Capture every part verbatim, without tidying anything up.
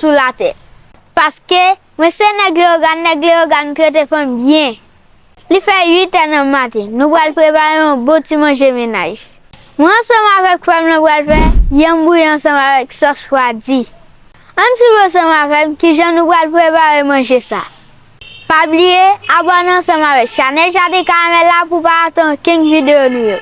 sou latè. Paske mwen se nèg Leyogàn, nèg Leyogàn trete fanm byen. Li fè uit è nan maten, nou pral prepare yon bon ti manje mennaj. Mwen ansanm avèk frè m nan pral fè yanm bouyi ansanm avèk sòs fwadi. Ann swiv ansanm avè m kijan nou pral prepare manje sa. Pa bliye abòne ansanm avèk chanèl Jardin Caramel la pou w pa rate okenn videyo nou yo.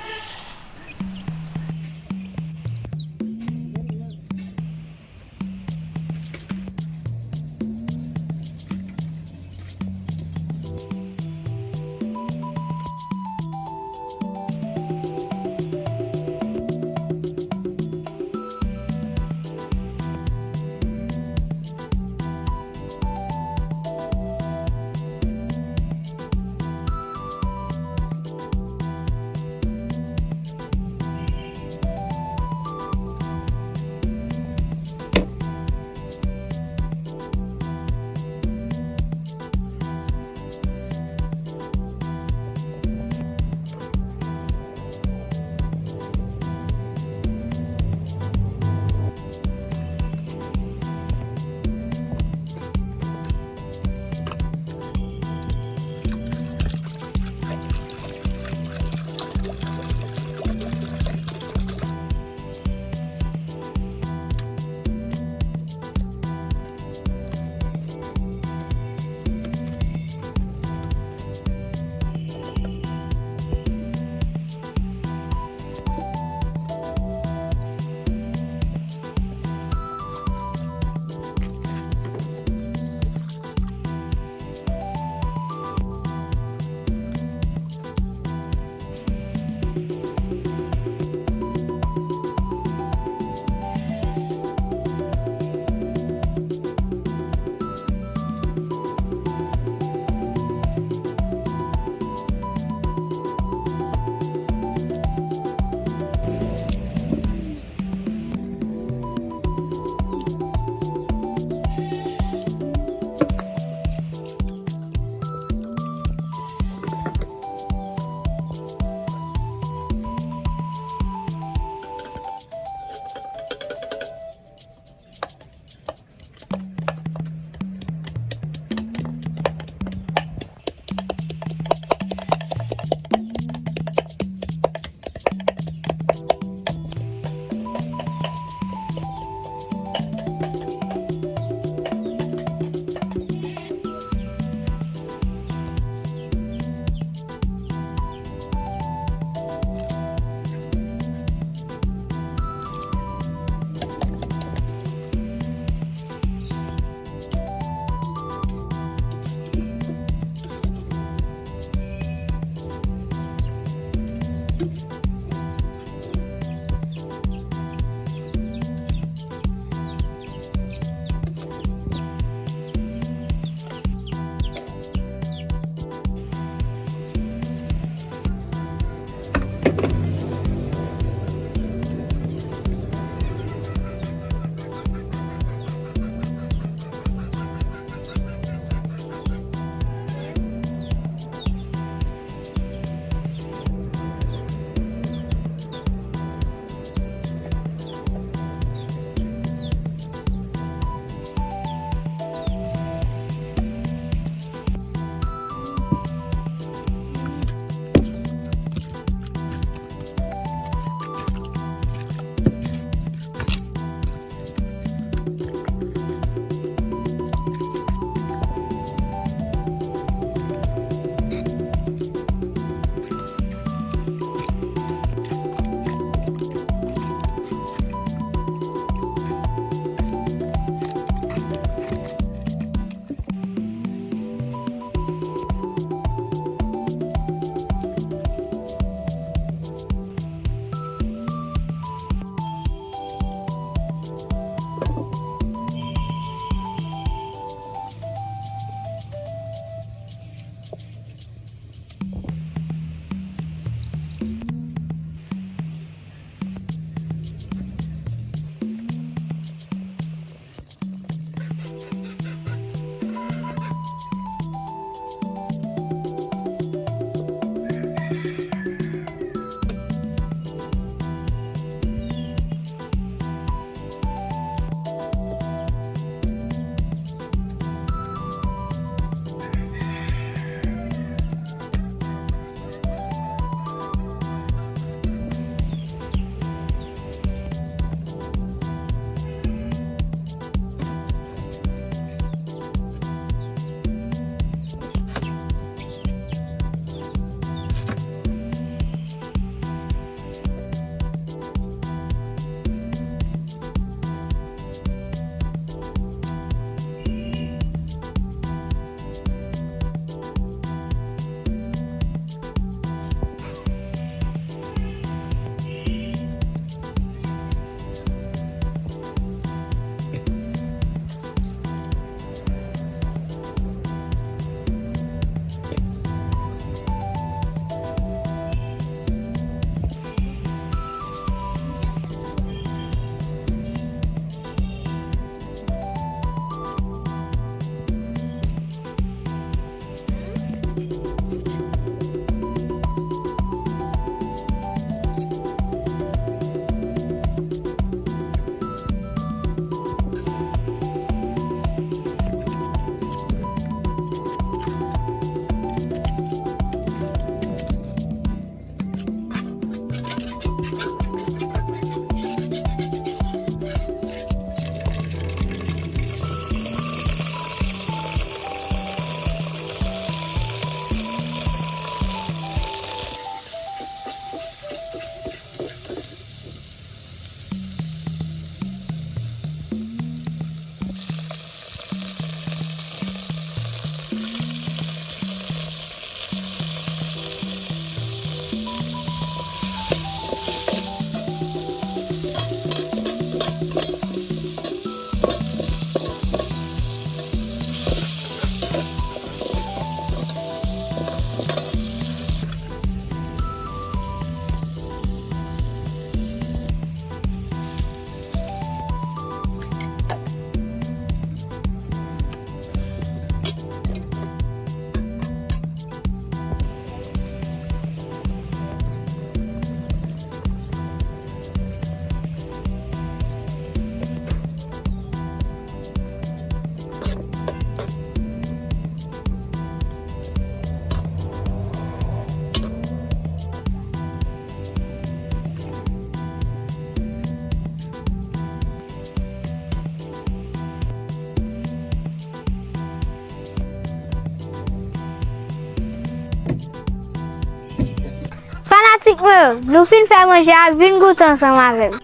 Fanatik mwen yo, nou fin fè manje a, vin goute ansanm avè m.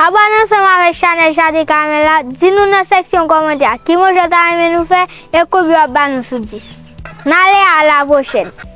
Abòne ansanm avèk chanèl Jaden Karamèl la, di nou nan seksyon kòmantè a ki manje w ta renmen nou fè e konbyen w ap ba nou sou dis. N ale, a la pwochèn.